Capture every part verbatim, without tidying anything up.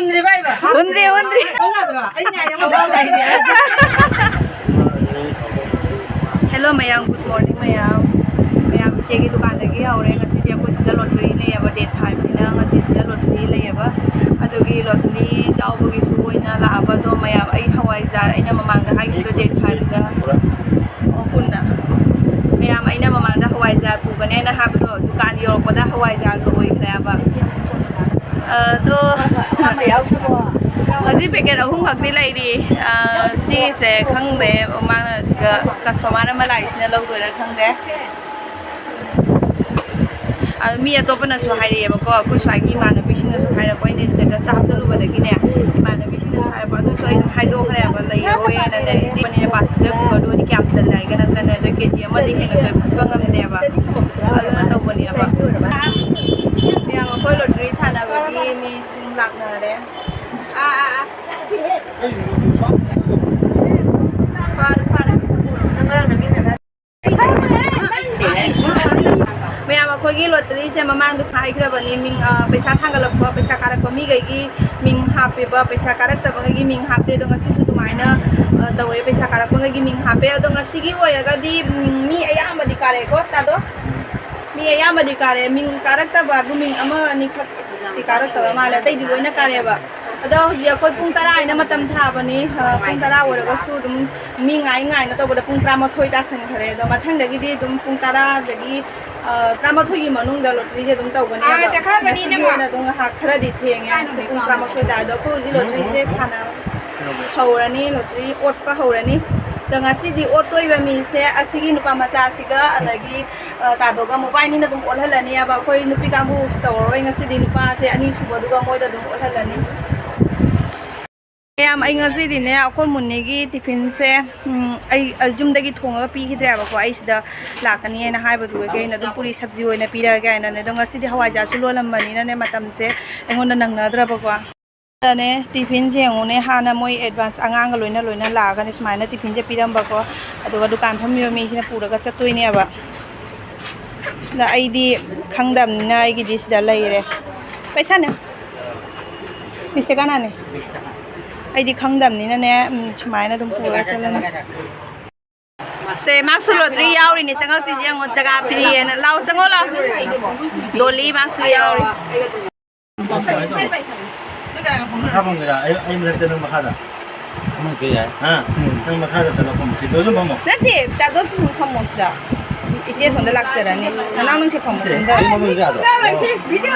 ꯍꯨꯟꯗ꯭ꯔꯤ, ꯍꯨꯟꯗ꯭ꯔꯤ꯫ Hello ꯃꯌꯥꯝ, good morning ꯃꯌꯥꯝ꯫ ꯃꯌꯥꯝ ꯏꯆꯦꯒꯤ ꯗꯨꯀꯥꯟꯗꯒꯤ ꯍꯧꯔꯦ꯫ ꯉꯁꯤꯗꯤ ꯑꯩꯈꯣꯏ ꯁꯤꯗ ꯂꯣꯇꯔꯤ ꯂꯩꯌꯦꯕ, ꯗꯦꯠ ꯐꯥꯏꯚꯅꯤꯅ ꯉꯁꯤ ꯁꯤꯗ ꯂꯣꯇꯔꯤ ꯂꯩꯌꯦꯕ꯫ ꯑꯗꯨꯒꯤ ꯂꯣꯇꯔꯤ ꯌꯥꯎꯕꯒꯤꯁꯨ ꯑꯣꯏꯅ ꯂꯥꯛꯑꯕ꯫ ꯑꯗꯣ ꯃꯌꯥꯝ, ꯑꯩ ꯍꯋꯥꯏꯖꯥꯔ, ꯑꯩꯅ ꯃꯃꯥꯡꯗ ꯍꯥꯏꯈꯤꯕꯗꯣ, ꯗꯦꯠ ꯐꯥꯏꯚꯇ, ꯑꯣ, ꯀꯨꯟꯗ꯫ ꯃꯌꯥꯝ, ꯑꯩꯅ ꯃꯃꯥꯡꯗ ꯍꯋꯥꯏꯖꯥꯔ ꯄꯨꯒꯅꯦꯅ ꯍꯥꯏꯕꯗꯣ, ꯗꯨꯀꯥꯟ ꯌꯧꯔꯛꯄꯗ ꯍꯋꯥꯏꯖꯥꯔ ꯂꯣꯏꯈ꯭ꯔꯦꯕ꯫ ꯑꯗꯣ ꯍꯧꯖꯤꯛ ꯄꯦꯀꯦꯠ ꯑꯍꯨꯝ ꯈꯛꯇꯤ ꯂꯩꯔꯤ꯫ ꯑ, ꯁꯤꯁꯦ ꯈꯪꯗꯦ, ꯃꯥꯅ ꯁꯤꯗ ꯀꯁꯇꯃꯔ ꯑꯃ ꯂꯥꯛꯏꯁꯤꯅ ꯂꯧꯗꯣꯏꯔꯥ ꯈꯪꯗꯦ꯫ ꯑꯗꯣ ꯃꯤ ꯑꯇꯣꯞꯄꯅꯁꯨ ꯍꯥꯏꯔꯛꯑꯦꯕꯀꯣ, ꯑꯩꯈꯣꯏ ꯁ꯭ꯋꯥꯏꯒꯤ ꯏꯃꯥꯟꯅꯕꯤꯁꯤꯡꯅꯁꯨ ꯍꯥꯏꯔꯛꯄ, ꯑꯩꯅ ꯁ꯭ꯇꯦꯇꯁꯇ ꯍꯥꯞꯆꯜꯂꯨꯕꯗꯒꯤꯅꯦ, ꯏꯃꯥꯟꯅꯕꯤꯁꯤꯡꯅꯁꯨ ꯍꯥꯏꯔꯛꯄ꯫ ꯑꯗꯨꯁꯨ ꯑꯩ ꯑꯗꯨꯝ ꯍꯥꯏꯗꯣꯛꯈ꯭ꯔꯦꯕ, ꯂꯩꯔꯔꯣꯏꯅꯅꯦ꯫ ꯑꯩꯗꯤ ꯃꯅꯤꯅ ꯄꯥꯁꯤꯗ ꯄꯨꯒꯗꯣꯏꯅꯤ, ꯀꯌꯥꯝ ꯆꯜꯂꯦ ꯍꯥꯏꯒꯦ ꯅꯪ? ꯑꯗ ꯀꯦ ꯖꯤ ꯑꯃꯗꯤ ꯍꯦꯟꯅ ꯂꯣꯏ ꯐꯨꯠꯄ ꯉꯝꯗꯦꯕ꯫ ꯑꯗꯨꯅ ꯇꯧꯕꯅꯦꯕ꯫ ꯃꯌꯥꯝ ꯑꯩꯈꯣꯏ ꯂꯣꯇꯔꯤ ꯁꯥꯟꯅꯕꯒꯤ ꯃꯤꯁꯤꯡ ꯂꯥꯛꯅꯔꯦ꯫ ꯑꯥ, ꯑꯥ, ꯑꯥ꯫ ꯐꯔꯦ, ꯐꯔꯦ꯫ ꯃꯌꯥꯝ, ꯑꯩꯈꯣꯏꯒꯤ ꯂꯣꯇꯔꯤꯁꯦ ꯃꯃꯥꯡꯗꯁꯨ ꯍꯥꯏꯈ꯭ꯔꯕꯅꯤ, ꯃꯤꯡ, ꯑ, ꯄꯩꯁꯥ ꯊꯥꯡꯒꯠꯂꯛꯄ, ꯄꯩꯁꯥ ꯀꯥꯔꯛꯄ ꯃꯤꯈꯩꯒꯤ ꯃꯤꯡ ꯍꯥꯞꯄꯦꯕ, ꯄꯩꯁꯥ ꯀꯥꯔꯛꯇꯕꯈꯩꯒꯤ ꯃꯤꯡ ꯍꯥꯞꯇꯦ꯫ ꯑꯗꯣ ꯉꯁꯤꯁꯨ ꯑꯗꯨꯃꯥꯏꯅ, ꯑ, ꯇꯧꯔꯦ, ꯄꯩꯁꯥ ꯀꯥꯔꯛꯄꯈꯩꯒꯤ ꯃꯤꯡ ꯍꯥꯞꯄꯦ꯫ ꯑꯗꯣ ꯉꯁꯤꯒꯤ ꯑꯣꯏꯔꯒꯗꯤ, ꯎꯝ, ꯃꯤ ꯑꯌꯥꯝꯕꯗꯤ ꯀꯥꯔꯛꯑꯦꯀꯣ, ꯇꯥꯗꯣ? ꯃꯤ ꯑꯌꯥꯝꯕꯗꯤ ꯀꯥꯔꯛꯑꯦ, ꯃꯤꯡ ꯀꯥꯔꯛꯇꯕ ꯑꯗꯨ ꯃꯤꯡ ꯑꯃ ꯑꯅꯤꯈꯛꯇꯤ ꯀꯥꯔꯛꯇꯕ ꯃꯥꯜꯂꯦ, ꯑꯇꯩꯗꯤ ꯂꯣꯏꯅ ꯀꯥꯔꯛꯑꯦꯕ꯫ ꯑꯗꯣ ꯍꯧꯖꯤꯛ ꯑꯩꯈꯣꯏ ꯄꯨꯡ ꯇꯔꯥ ꯍꯥꯏꯅ ꯃꯇꯝ ꯊꯥꯕꯅꯤ꯫ ꯑ, ꯄꯨꯡ ꯇꯔꯥ ꯑꯣꯏꯔꯒꯁꯨ ꯑꯗꯨꯝ ꯃꯤ ꯉꯥꯏ ꯉꯥꯏꯅ ꯇꯧꯕꯗ ꯄꯨꯡ ꯇꯔꯥꯃꯥꯊꯣꯏ ꯇꯥꯁꯟꯈ꯭ꯔꯦ꯫ ꯑꯗꯣ ꯃꯊꯪꯗꯒꯤꯗꯤ ꯑꯗꯨꯝ ꯄꯨꯡ ꯇꯔꯥꯗꯒꯤ, ꯑ, ꯇꯔꯥꯃꯥꯊꯣꯏꯒꯤ ꯃꯅꯨꯡꯗ ꯂꯣꯇꯔꯤꯁꯦ ꯑꯗꯨꯝ ꯇꯧꯒꯅꯦꯕ꯫ ꯑꯥ, ꯆꯠꯈ꯭ꯔꯕꯅꯤꯅꯦ ꯉꯁꯤꯒꯤ ꯃꯥ꯫ ꯑꯣꯏꯅ ꯑꯗꯨꯝ ꯉꯥꯏꯍꯥꯛ ꯈꯔꯗꯤ ꯊꯦꯡꯉꯦ꯫ ꯄꯨꯡ ꯇꯔꯥꯃꯥꯊꯣꯏ ꯇꯥꯔꯦ꯫ ꯑꯗꯣ ꯑꯩꯈꯣꯏ ꯍꯧꯖꯤꯛ ꯂꯣꯇꯔꯤꯁꯦ ꯁꯥꯟꯅ ꯍꯧꯔꯅꯤ, ꯂꯣꯇꯔꯤ ꯑꯣꯠꯄ ꯍꯧꯔꯅꯤ꯫ ꯑꯗꯣ ꯉꯁꯤꯗꯤ ꯑꯣꯠꯇꯣꯏꯕ ꯃꯤꯁꯦ ꯑꯁꯤꯒꯤ ꯅꯨꯄꯥ ꯃꯆꯥꯁꯤꯒ, ꯑꯗꯒꯤ, ꯑ, ꯇꯥꯗꯣꯒ, ꯃꯣꯕꯥꯏꯅꯤꯅ ꯑꯗꯨꯝ ꯑꯣꯠꯍꯜꯂꯅꯤ ꯍꯥꯏꯕ꯫ ꯑꯩꯈꯣꯏ ꯅꯨꯄꯤ ꯀꯥꯡꯕꯨ ꯇꯧꯔꯔꯣꯏ ꯉꯁꯤꯗꯤ, ꯅꯨꯄꯥꯁꯦ ꯑꯅꯤꯁꯨꯕꯗꯨꯒ ꯃꯣꯏꯗ ꯑꯗꯨꯝ ꯑꯣꯠꯍꯜꯂꯅꯤ꯫ ꯃꯌꯥꯝ, ꯑꯩ ꯉꯁꯤꯗꯤꯅꯦ, ꯑꯩꯈꯣꯏ ꯃꯨꯟꯅꯤꯒꯤ ꯇꯤꯐꯤꯟꯁꯦ, ꯎꯝ, ꯑꯩ, ꯑꯩ ꯌꯨꯝꯗꯒꯤ ꯊꯣꯡꯉꯒ ꯄꯤꯈꯤꯗ꯭ꯔꯦꯕꯀꯣ꯫ ꯑꯩ ꯁꯤꯗ ꯂꯥꯛꯀꯅꯤ ꯍꯥꯏꯅ ꯍꯥꯏꯕꯗꯨꯒꯤ ꯑꯩꯅ ꯑꯗꯨꯝ ꯄꯨꯔꯤ ꯁꯕꯖꯤ ꯑꯣꯏꯅ ꯄꯤꯔꯛꯑꯒꯦ ꯍꯥꯏꯅꯅꯦ꯫ ꯑꯗꯣ ꯉꯁꯤꯗꯤ ꯍꯋꯥꯏꯖꯥꯔꯁꯨ ꯂꯣꯜꯂꯝꯕꯅꯤꯅꯅꯦ, ꯃꯇꯝꯁꯦ ꯑꯩꯉꯣꯟꯗ ꯅꯪꯅꯗ꯭ꯔꯕꯀꯣ꯫ ꯅꯦ, ꯇꯤꯐꯤꯟꯁꯦ ꯌꯦꯡꯉꯨꯅꯦ, ꯍꯥꯟꯅ ꯃꯣꯏ ꯑꯦꯗꯚꯥꯟꯁ ꯑꯉꯥꯡꯒ ꯂꯣꯏꯅ ꯂꯣꯏꯅ ꯂꯥꯛꯑꯒꯅꯦ ꯁꯨꯃꯥꯏꯅ ꯇꯤꯐꯤꯟꯁꯦ ꯄꯤꯔꯝꯕꯀꯣ꯫ ꯑꯗꯨꯒ ꯗꯨꯀꯥꯟ ꯐꯝꯃꯤꯕ ꯃꯤꯁꯤꯅ ꯄꯨꯔꯒ ꯆꯠꯇꯣꯏꯅꯦꯕ꯫ ꯑꯗ ꯑꯩꯗꯤ ꯈꯪꯗꯕꯅꯤꯅ ꯑꯩꯒꯤꯗꯤ ꯁꯤꯗ ꯂꯩꯔꯦ꯫ ꯄꯩꯁꯥꯅꯦ꯫ ꯕꯤꯁ ꯇꯀꯥꯅꯅꯦ꯫ ꯑꯩꯗꯤ ꯈꯪꯗꯕꯅꯤꯅꯅꯦ, ꯎꯝ, ꯁꯨꯃꯥꯏꯅ ꯑꯗꯨꯝ ꯄꯨꯔꯒ ꯆꯠꯂꯅꯤ꯫ ꯁꯦ, ꯃꯥꯛꯁꯨ ꯂꯣꯇ꯭ꯔꯤ ꯌꯥꯎꯔꯤꯅꯦ, ꯆꯪꯉꯛꯇ꯭ꯔꯤꯁꯦ ꯌꯦꯡꯉꯣ, ꯖꯒꯥ ꯐ꯭ꯔꯤꯑꯅ꯫ ꯂꯥꯎ, ꯆꯪꯉꯣ, ꯂꯥꯎ꯫ ꯗꯣꯂꯤ ꯃꯥꯛꯁꯨ ꯌꯥꯎꯔꯤ꯫ ꯃꯈꯥ ꯐꯝꯒꯦꯔꯥ? ꯑꯩ, ꯑꯩ ꯃꯊꯛꯇ, ꯅꯪ ꯃꯈꯥꯗ꯫ ꯑꯃ ꯀꯩ ꯌꯥꯏ? ꯍꯥ? ꯎꯝ꯫ ꯅꯪ ꯃꯈꯥꯗ ꯆꯠꯂꯣ, ꯐꯝꯃꯣ꯫ ꯁꯤꯗ ꯑꯗꯨꯝ ꯐꯝꯃꯣ꯫ ꯅꯠꯇꯦ, ꯇꯥꯗꯣ ꯁꯨꯝ ꯐꯝꯃꯣ ꯁꯤꯗ꯫ ꯏꯆꯦ ꯁꯣꯝꯗ ꯂꯥꯛꯆꯔꯅꯤ꯫ ꯅꯅꯥꯎ ꯅꯪꯁꯦ ꯐꯝꯃꯣ, ꯅꯠꯇꯦ, ꯆꯪꯗꯔꯣ꯫ ꯑꯩ ꯐꯝꯃꯁꯨ ꯌꯥꯗ꯭ꯔꯣ?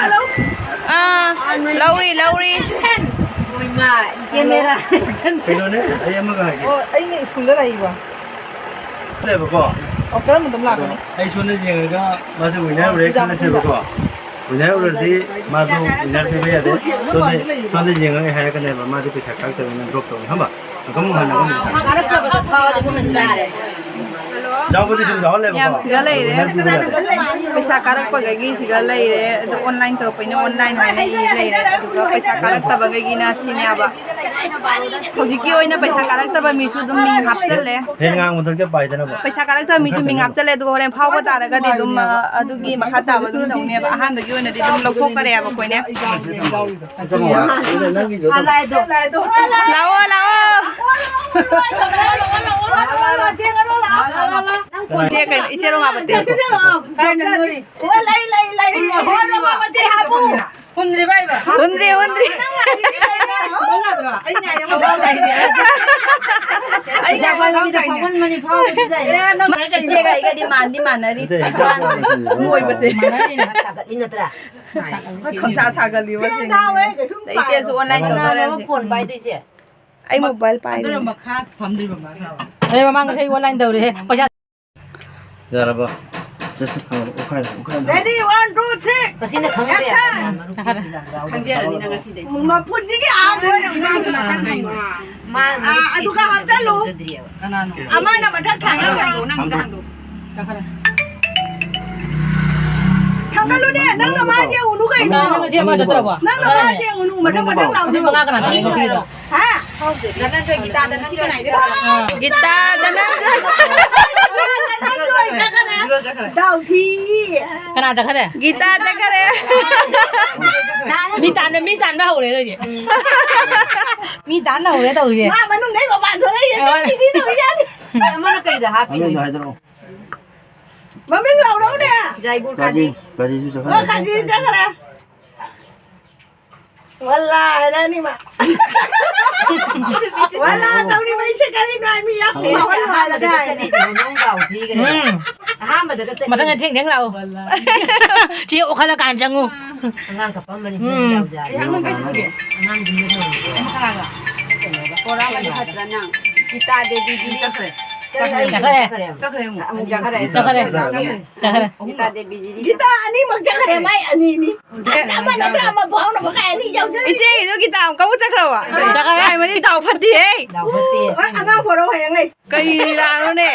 ꯑꯥ, ꯂꯧꯔꯤ, ꯂꯧꯔꯤ꯫ ꯀꯦꯃꯦꯔꯥ꯫ ꯀꯩꯅꯣꯅꯦ, ꯑꯩ ꯑꯃꯒ ꯍꯥꯏꯒꯦ꯫ ꯑꯣ, ꯑꯩꯅ ꯁ꯭ꯀꯨꯜꯗ ꯂꯥꯛꯏꯕ꯫ ꯂꯩꯕꯀꯣ꯫ ꯑꯣ, ꯀꯔꯝꯕꯗ ꯑꯃꯨꯛ ꯂꯥꯛꯀꯅꯤ? ꯑꯗꯣ ꯑꯩ ꯁꯣꯝꯗ ꯌꯦꯡꯉꯒ ꯃꯥꯁꯦ winner ꯑꯣꯏꯔꯦ ꯄꯨꯖꯥ ꯈꯜꯂꯁꯦꯕꯀꯣ꯫ ꯃꯇꯨꯡꯗ꯫ Winner ꯑꯣꯏꯔꯗꯤ ꯃꯥꯗꯣ winner ꯄꯤꯕ ꯌꯥꯗꯦ꯫ ꯁꯣꯝꯗ, ꯁꯣꯝꯗ ꯌꯦꯡꯉꯒ ꯑꯩ ꯍꯥꯏꯔꯛꯀꯅꯦꯕ, ꯃꯥꯗꯤ ꯄꯩꯁꯥ ꯀꯛꯇꯕꯅꯤꯅ drop ꯇꯧꯅꯤ, ꯈꯪꯕ? ꯑꯗꯨꯝ ꯍꯟꯅ ꯑꯗꯨꯝ ꯄꯩꯁꯥ꯫ ꯀꯥꯔꯛꯇꯕꯗ ꯐꯥꯎꯔꯗꯤ ꯑꯗꯨꯝ ꯍꯟꯖꯔꯦ꯫ ꯌꯥꯎꯕꯗꯤ ꯁꯨꯝ ꯌꯥꯎꯍꯜꯂꯦꯕꯀꯣ꯫ ꯌꯥꯝ ꯁꯤꯗ ꯂꯩꯔꯦ꯫ Winner ꯄꯤꯕ ꯌꯥꯗꯦ꯫ ꯄꯩꯁꯥ ꯀꯥꯔꯛꯄꯈꯩꯒꯤ ꯁꯤꯗ ꯂꯩꯔꯦ꯫ ꯑꯗꯣ online ꯇꯧꯔꯛꯄꯩꯅ online ꯍꯥꯏꯅ ꯏ ꯂꯩꯔꯦ꯫ ꯑꯗꯨꯒ ꯄꯩꯁꯥ ꯀꯥꯔꯛꯇꯕꯈꯩꯒꯤꯅ ꯁꯤꯅꯦꯕ꯫ ꯍꯧꯖꯤꯛꯀꯤ ꯑꯣꯏꯅ ꯄꯩꯁꯥ ꯀꯥꯔꯛꯇꯕ ꯃꯤꯁꯨ ꯑꯗꯨꯝ ꯃꯤꯡ ꯍꯥꯞꯆꯜꯂꯦ꯫ ꯐꯦꯟ ꯉꯥꯡ ꯃꯊꯛꯇ ꯄꯥꯏꯗꯅꯕ꯫ ꯄꯩꯁꯥ ꯀꯥꯔꯛꯇꯕ ꯃꯤꯁꯨ ꯃꯤꯡ ꯍꯥꯞꯆꯜꯂꯦ, ꯑꯗꯨꯒ ꯍꯣꯔꯦꯟ ꯐꯥꯎꯕ ꯇꯥꯔꯒꯗꯤ ꯑꯗꯨꯝ, ꯑ, ꯑꯗꯨꯒꯤ ꯃꯈꯥ ꯇꯥꯕ ꯑꯗꯨꯝ ꯇꯧꯅꯦꯕ꯫ ꯑꯍꯥꯟꯕꯒꯤ ꯑꯣꯏꯅꯗꯤ ꯑꯗꯨꯝ ꯂꯧꯊꯣꯛꯇꯔꯦꯕ ꯑꯩꯈꯣꯏꯅꯦ꯫ ꯅꯪꯒꯤꯁꯨ ꯑꯗꯨꯝ꯫ ꯂꯥꯛꯑꯣ, ꯂꯥꯛꯑꯣ꯫ ꯏꯆꯦ ꯀꯩꯅꯣ, ꯏꯆꯦ ꯔꯣꯃꯥꯕꯇꯤ꯫ ꯑꯣ, ꯂꯩ, ꯂꯩ, ꯂꯩ꯫ ꯍꯣꯏ, ꯔꯣꯃꯥꯕꯇꯤ ꯍꯥꯞꯄꯨ꯫ ꯍꯨꯟꯗ꯭ꯔꯤꯕ ꯍꯥꯏꯕ? ꯍꯨꯟꯗ꯭ꯔꯤ, ꯍꯨꯟꯗ꯭ꯔꯤ꯫ ꯑꯩ ꯄꯩꯁꯥ ꯄꯥꯏꯕ ꯃꯤꯗ ꯐꯥꯎꯍꯟꯕꯅꯤ, ꯐꯥꯎꯍꯟꯕꯁꯨ ꯌꯥꯏ꯫ ꯏꯆꯦꯒ ꯑꯩꯒꯗꯤ ꯃꯥꯟꯗꯤ ꯃꯥꯟꯅꯔꯤ꯫ ꯅꯠꯇꯦ, ꯏꯆꯦ ꯃꯥꯟꯅꯔꯤ꯫ ꯃꯣꯏꯕꯁꯦ꯫ ꯃꯥꯟꯅꯔꯤꯅꯦ꯫ ꯁꯥꯒꯠꯂꯤ ꯅꯠꯇ꯭ꯔꯥ? ꯈꯪꯁꯥ ꯁꯥꯒꯠꯂꯤꯕ ꯁꯤꯡꯁꯦ꯫ ꯏꯆꯦꯁꯨ online ꯀꯅꯥꯅꯣ ꯇꯧꯅꯔꯁꯦ꯫ ꯐꯣꯟ ꯄꯥꯏꯗꯣꯏꯁꯦ? ꯑꯩ mobile ꯄꯥꯏꯔꯤ꯫ ꯑꯗꯨꯅ ꯃꯈꯥ ꯐꯝꯗ꯭ꯔꯤꯕ ꯃꯥ ꯊꯥꯕ꯫ ꯑꯩ ꯃꯃꯥꯡꯗ ꯏꯁꯩ online ꯇꯧꯔꯦꯍꯦ꯫ ꯄꯩꯁꯥ ꯌꯥꯔꯕ? Just, ꯑ, ꯑꯣꯈꯥꯏꯔꯣ, ꯑꯣꯈꯥꯏꯔꯣ꯫ Ready, one, two, three. ꯉꯁꯤꯅ ꯈꯪꯗꯦ꯫ Action! ꯈꯪꯖꯔꯅꯤ ꯅꯪ ꯉꯁꯤꯗꯩ꯫ ꯃꯄꯨꯟꯁꯤꯒꯤ ꯑꯥ ꯂꯣꯏꯔꯦ꯫ ꯃꯥ ꯑꯥ, ꯑꯗꯨꯒ ꯍꯥꯞꯆꯜꯂꯨ꯫ ꯌꯧꯖꯗ꯭ꯔꯤꯑꯕ꯫ ꯀꯅꯥꯅꯣ? ꯑꯃꯅ ꯃꯊꯛ ꯊꯥꯡꯒꯠꯈ꯭ꯔꯣ꯫ ꯅꯪꯒꯤꯗ ꯍꯥꯡꯗꯣꯛ꯫ ꯊꯥꯡꯒꯠꯂꯨꯅꯦ, ꯅꯪꯅ ꯃꯥ ꯌꯦꯡꯉꯨꯅꯨ ꯀꯩꯅꯣ꯫ ꯅꯪ ꯉꯁꯤ ꯑꯃ ꯆꯠꯇ꯭ꯔꯕꯣ? ꯅꯪꯅ ꯃꯥ ꯌꯦꯡꯉꯨꯅꯨ, ꯃꯊꯛ ꯃꯊꯛ ꯂꯥꯎꯁꯤꯜꯂꯣ꯫ ꯃꯥ ꯀꯅꯥ ꯊꯥꯡꯉꯤ ꯉꯁꯤꯒꯤꯗꯣ? ꯍꯥ? ꯒꯤꯇꯥ, ꯗꯅꯟꯖꯣꯏ, ꯁꯤ ꯀꯅꯥꯏꯗ ꯂꯥꯛꯑꯣ? ꯒꯤꯇꯥ, ꯗꯅꯟꯖꯣꯏ꯫ ꯂꯣꯏ ꯆꯠꯈ꯭ꯔꯦ꯫ ꯗꯥꯎꯊꯤ꯫ ꯀꯅꯥ ꯆꯠꯈ꯭ꯔꯦ? ꯒꯤꯇꯥ ꯆꯠꯈ꯭ꯔꯦ꯫ ꯃꯤ ꯇꯥꯟꯅ-, ꯃꯤ ꯇꯥꯟꯕ ꯍꯧꯔꯦ ꯑꯗꯨꯗꯤ꯫ ꯃꯤ ꯇꯥꯟꯅ ꯍꯧꯔꯦ ꯇꯧꯔꯤꯁꯦ꯫ ꯃꯥ ꯃꯅꯨꯡꯗꯩ ꯃꯄꯥꯟ ꯊꯣꯛꯂꯛꯏꯁꯦ꯫ ꯑ, ꯆꯠꯈꯤꯗꯤ ꯇꯧꯔꯤꯖꯥꯠꯅꯤ꯫ ꯑꯃꯅ ꯀꯩꯗ ꯍꯥꯞꯄꯤꯅꯣ? ꯃꯃꯤꯡꯗꯣ ꯍꯥꯏꯗꯣꯔꯛꯑꯣ꯫ ꯃꯃꯤꯡ ꯂꯥꯎꯔꯛꯎꯅꯦ꯫ ꯌꯥꯏꯕꯨꯔ ꯀꯥꯖꯤ꯫ ꯀꯥꯖꯤ꯫ ꯀꯥꯖꯤꯁꯨ ꯆꯠꯈ꯭ꯔꯦ꯫ ꯑꯣ, ꯀꯥꯖꯤ ꯆꯠꯈ꯭ꯔꯦ꯫ ꯋꯥꯂꯥ ꯍꯥꯏꯔꯛꯑꯅꯤ ꯃꯥ꯫ ꯋꯥꯂꯥ ꯇꯧꯔꯤꯕ ꯑꯩꯁꯦ ꯀꯔꯤꯅꯣ ꯍꯥꯏ ꯃꯤ ꯌꯥꯝ ꯐꯥꯎꯍꯜꯂꯣ ꯍꯥꯏꯕꯗꯥꯏ꯫ ꯎꯝ꯫ ꯑꯍꯥꯟꯕꯗꯒ ꯆꯠꯂꯤ꯫ ꯃꯊꯪꯗ ꯊꯦꯡ ꯊꯦꯡ ꯂꯥꯛꯑꯣ꯫ ꯁꯤ ꯑꯣꯈꯠꯂꯀꯥꯟꯗ ꯆꯪꯉꯨ꯫ ꯑꯉꯥꯡ ꯀꯞꯄꯝꯕꯅꯤ ꯁꯤꯗ ꯎꯝ꯫ ꯌꯥꯎꯖꯔꯦ꯫ ꯑꯉꯥꯡꯗꯨꯝꯅ ꯊꯣꯡꯉꯦ꯫ ꯑꯉꯥꯡꯗꯨꯝꯅ ꯊꯣꯡꯉꯦ꯫ ꯕꯣꯔꯥ ꯑꯃꯗꯤ ꯐꯠꯇ꯭ꯔꯥ ꯅꯪ? ꯒꯤꯇꯥ ꯗꯦꯕꯤꯗꯤ ꯆꯠꯈ꯭ꯔꯦ꯫ ꯆꯠꯈ꯭ꯔꯦ꯫ ꯆꯠꯈ꯭ꯔꯦ꯫ ꯆꯠꯈ꯭ꯔꯦ ꯑꯃꯨꯛ꯫ ꯑꯃꯨꯛ ꯆꯠꯈ꯭ꯔꯦ꯫ ꯆꯠꯈ꯭ꯔꯦ꯫ ꯆꯠꯈ꯭ꯔꯦ꯫ ꯒꯤꯇꯥ ꯗꯦꯕꯤꯖꯤꯗꯤ ꯒꯤꯇꯥ ꯑꯅꯤꯃꯛ ꯆꯠꯈ꯭ꯔꯦ, ꯃꯥꯏ ꯑꯅꯤꯅꯤ꯫ ꯑꯦ꯫ ꯆꯞ ꯃꯥꯟꯅꯗ꯭ꯔꯥ? ꯑꯃ ꯐꯥꯎꯅꯕ ꯀꯥꯏ ꯑꯅꯤ ꯌꯥꯎꯖꯔꯤ꯫ ꯏꯆꯦꯒꯤꯗꯣ ꯒꯤꯇꯥ ꯑꯃꯨꯛ ꯀꯕꯨ ꯆꯠꯈ꯭ꯔꯕ? ꯆꯠꯈ꯭ꯔꯦ꯫ ꯀꯥꯏ ꯃꯅꯤ ꯗꯥꯎ ꯐꯠꯇꯦꯍꯦ꯫ ꯗꯥꯎ ꯐꯠꯇꯦ꯫ ꯑ-, ꯑꯉꯥꯡ ꯄꯣꯔꯛꯑꯣ ꯍꯌꯦꯡ ꯑꯩ꯫ ꯀꯔꯤ ꯂꯤꯂꯥꯅꯣꯅꯦ?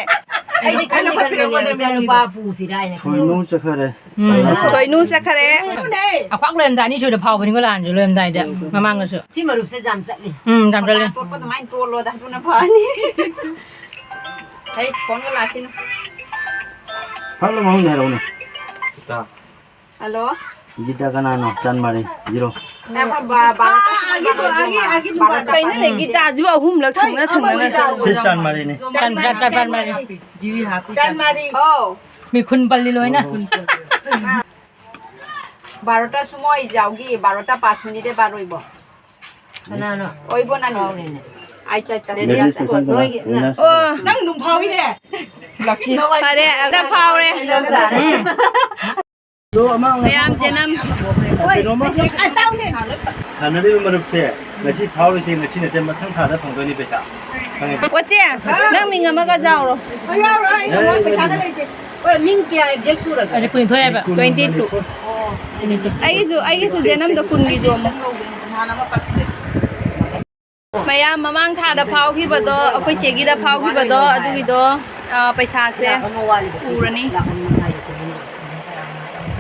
ꯑꯩꯗꯤ ꯈꯜꯂꯤ ꯈꯜꯂꯤꯅꯦ, ꯏꯆꯥꯅꯨꯄꯥ ꯄꯨꯁꯤꯔꯥ ꯍꯥꯏꯅ ꯈꯜꯂꯤ꯫ ꯊꯣꯏꯅꯨ ꯆꯠꯈ꯭ꯔꯦ꯫ ꯎꯝ꯫ ꯊꯣꯏꯅꯨ ꯆꯠꯈ꯭ꯔꯦ꯫ ꯑꯄꯥꯛ ꯂꯣꯏꯔꯝꯗꯥꯏ ꯑꯅꯤ ꯁꯨꯕꯗ ꯐꯥꯎꯕꯅꯤꯀꯣ ꯂꯥꯟꯁꯦ, ꯂꯣꯏꯔꯝꯗꯥꯏꯗ ꯃꯃꯥꯡꯗꯁꯨ꯫ ꯁꯤ ꯃꯔꯨꯞꯁꯦ ꯌꯥꯝ ꯆꯠꯂꯤ꯫ ꯎꯝ, ꯌꯥꯝ ꯆꯠꯂꯤ꯫ ꯄꯣꯠꯄ ꯑꯗꯨꯃꯥꯏꯅ ꯇꯣꯜꯂꯣꯗ, ꯑꯗꯨꯅ ꯐꯅꯤ꯫ ꯑꯩ ꯐꯣꯟꯒ ꯂꯥꯛꯈꯤꯅꯨ꯫ ꯐꯠ ꯂꯥꯎ ꯃꯃꯤꯡ ꯍꯥꯏꯔꯛꯎꯅꯦ꯫ ꯍꯜꯂꯣ꯫ ꯒꯤꯇꯥ ꯀꯅꯥꯅꯣ? ꯆꯥꯟꯃꯥꯔꯤ꯫ ꯖꯤꯔꯣ꯫ ꯉꯥꯏꯈꯣ, ꯕꯥ-, ꯕꯥꯔꯣꯇꯥ ꯁꯨꯕ ꯀꯩꯅꯣꯅꯦ, ꯒꯤꯇꯥꯁꯤꯕꯨ ꯑꯍꯨꯝꯂꯛ ꯊꯪꯅ ꯊꯪꯅꯅ ꯁꯤ ꯆꯥꯟꯃꯥꯔꯤꯅꯤ꯫ ꯆꯥꯟ-, ꯆꯥꯟ-, ꯆꯥꯟꯃꯥꯔꯤ꯫ ꯆꯥꯟꯃꯥꯔꯤ꯫ ꯍꯥꯎ꯫ ꯃꯤꯈꯨꯟ ꯄꯜꯂꯤ ꯂꯣꯏꯅ꯫ ꯕꯥꯔꯣꯇꯥ ꯁꯨꯃꯣꯏ ꯌꯥꯎꯒꯤ, ꯕꯥꯔꯣꯇꯥ ꯄꯥꯁ ꯃꯤꯅꯤꯠ ꯕꯥꯔꯣ ꯏꯕꯣ꯫ ꯀꯅꯥꯅꯣ? ꯑꯣꯏꯕꯣ ꯅꯅꯤ꯫ ꯐꯥꯎꯔꯦꯅꯦ꯫ ꯑꯥꯏ, ꯆꯥ, ꯆꯥ꯫ Ladies first ꯅꯣꯏꯒꯤ, ꯅ-, winner꯫ ꯑꯣ꯫ ꯅꯪ ꯑꯗꯨꯝ ꯐꯥꯎꯏꯅꯦ꯫ Lucky꯫ ꯐꯔꯦ, ꯑꯝꯇ ꯐꯥꯎꯔꯦ꯫ ꯎꯝ꯫ ꯑꯗꯣ ꯑꯃ ꯃꯌꯥꯝ ꯖꯅꯝ꯫ ꯀꯩꯅꯣꯝꯃ ꯁꯥꯟꯅꯔꯤꯕ ꯃꯔꯨꯞꯁꯦ ꯉꯁꯤ ꯐꯥꯎꯔꯤꯁꯦ ꯉꯁꯤ ꯅꯠꯇꯦ, ꯃꯊꯪ ꯊꯥꯗ ꯐꯪꯗꯣꯏꯅꯤ ꯄꯩꯁꯥ꯫ ꯈꯪꯉꯦ꯫ ꯄꯣꯠꯁꯦ, ꯅꯪ ꯃꯤꯡ ꯑꯃꯒ ꯌꯥꯎꯔꯣ꯫ ꯑꯩ ꯌꯥꯎꯔꯣꯏ, ꯑꯩ ꯅꯃꯥ ꯄꯩꯁꯥꯒ ꯂꯩꯇꯦ꯫ ꯍꯣꯏ, ꯃꯤꯡ ꯀꯌꯥ exact ꯁꯨꯔꯒꯦ? ꯑꯗꯨ ꯀꯨꯟꯅꯤꯊꯣꯏ ꯍꯥꯏꯕ꯫ Twenty two꯫ ꯑꯣ, ꯑꯩꯒꯤꯁꯨ, ꯑꯩꯒꯤꯁꯨ ꯖꯦꯅꯝꯗ ꯀꯨꯟꯒꯤꯗꯣ ꯑꯃꯨꯛ꯫ ꯅꯍꯥꯟ ꯑꯃ ꯄꯛꯈ꯭ꯔꯦ꯫ ꯃꯌꯥꯝ ꯃꯃꯥꯡ ꯊꯥꯗ ꯐꯥꯎꯈꯤꯕꯗꯣ, ꯑꯩꯈꯣꯏ ꯆꯦꯒꯤꯗ ꯐꯥꯎꯈꯤꯕꯗꯣ, ꯑꯗꯨꯒꯤꯗꯣ, ꯑ, ꯄꯩꯁꯥꯁꯦ ꯎꯔꯅꯤ꯫ ꯂꯥꯛ ꯑꯃ ꯃꯈꯥꯏꯒꯤ ꯆꯍꯤ ꯑꯃ꯫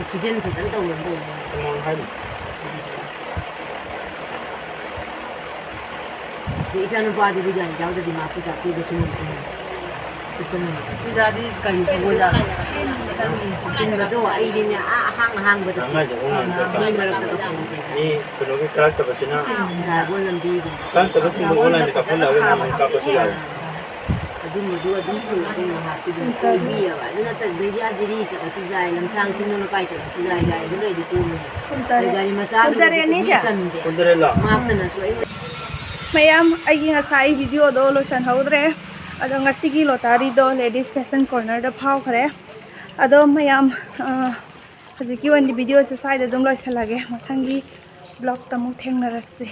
Accident ꯐꯖꯅ ꯇꯧꯔꯦ ꯇꯧꯕꯅꯦ꯫ ꯏꯆꯥꯅꯨꯄꯥꯗꯨꯗꯤ ꯒꯥꯔꯤ ꯌꯥꯎꯗ꯭ꯔꯗꯤ ꯃꯥ ꯄꯩꯁꯥ ꯄꯨꯕꯁꯨ ꯉꯝꯁꯨ ꯉꯝꯗꯦ꯫ ꯄꯨꯖꯥꯗꯤ ꯀꯔꯤ ꯇꯧꯕꯖꯥꯠꯅꯣ? ꯆꯤꯟꯕꯗꯣ ꯑꯩꯗꯤꯅꯦ, ꯑꯥ ꯑꯍꯥꯡ ꯑꯍꯥꯡꯕꯗ ꯅꯪ ꯍꯥꯏꯗꯣ ꯑꯣꯟꯂꯥꯏꯟ ꯆꯠꯄ꯫ ꯅꯣꯏ ꯃꯔꯛꯇ ꯇꯧꯍꯧꯗꯦ꯫ ꯃꯤ ꯀꯩꯅꯣꯒꯤ ꯀꯥꯔꯛꯇꯕꯁꯤꯅ ꯆꯤꯟꯕ ꯍꯥꯏꯕ ꯂꯝꯕꯤꯗꯣ꯫ ꯀꯥꯔꯛꯇꯕꯁꯤꯡꯗꯣ ꯑꯣꯟꯂꯥꯏꯟꯗ ꯀꯥꯞꯍꯜꯂꯛꯑꯒ ꯅꯪ ꯀꯥꯞꯄꯁꯨ ꯌꯥꯔꯦ꯫ ꯑꯗꯨꯝꯕꯗꯨ ꯑꯗꯨꯝ ꯄꯨꯔꯛꯑꯒ ꯉꯥꯏꯍꯥꯛꯇꯤ ꯑꯗꯨꯝ ꯀꯣꯏꯕꯤꯑꯕ꯫ ꯑꯗꯨ ꯅꯠꯇꯕ ꯕꯦꯔꯤꯌꯥ ꯖꯤꯔꯤ ꯆꯠꯂꯁꯨ ꯌꯥꯏ, ꯂꯝꯁꯥꯡ ꯆꯤꯡ ꯂꯝꯀꯥꯏ ꯆꯠꯂꯁꯨ ꯌꯥꯏ, ꯒꯥꯔꯤꯗꯨ ꯂꯩꯔꯗꯤ ꯀꯣꯝꯃꯦ꯫ ꯀꯨꯟꯇꯔꯦꯠ꯫ ꯒꯥꯔꯤ ꯃꯆꯥꯗꯨꯗꯤ ꯀꯨꯟꯇꯔꯦꯠꯅꯤꯁꯦ? ꯆꯟꯗꯦ꯫ ꯀꯨꯟꯇꯔꯦꯠꯂꯣ? ꯃꯍꯥꯛꯇꯅꯁꯨ ꯑꯩꯅ ꯃꯌꯥꯝ, ꯑꯩꯒꯤ ꯉꯁꯥꯏ ꯚꯤꯗꯤꯑꯣꯗꯣ ꯂꯣꯏꯁꯤꯟꯍꯧꯗ꯭ꯔꯦ꯫ ꯑꯗꯣ ꯉꯁꯤꯒꯤ ꯂꯣꯇꯥꯔꯤꯗꯣ Ladies Fashion Cornerꯗ ꯐꯥꯎꯈ꯭ꯔꯦ꯫ ꯑꯗꯣ ꯃꯌꯥꯝ, ꯑ, ꯍꯧꯖꯤꯛꯀꯤ ꯑꯣꯏꯅꯗꯤ ꯚꯤꯗꯤꯑꯣꯁꯦ ꯁ꯭ꯋꯥꯏꯗ ꯑꯗꯨꯝ ꯂꯣꯏꯁꯤꯜꯂꯒꯦ꯫ ꯃꯊꯪꯒꯤ ꯕ꯭ꯂꯣꯛꯇ ꯑꯃꯨꯛ ꯊꯦꯡꯅꯔꯁꯤ꯫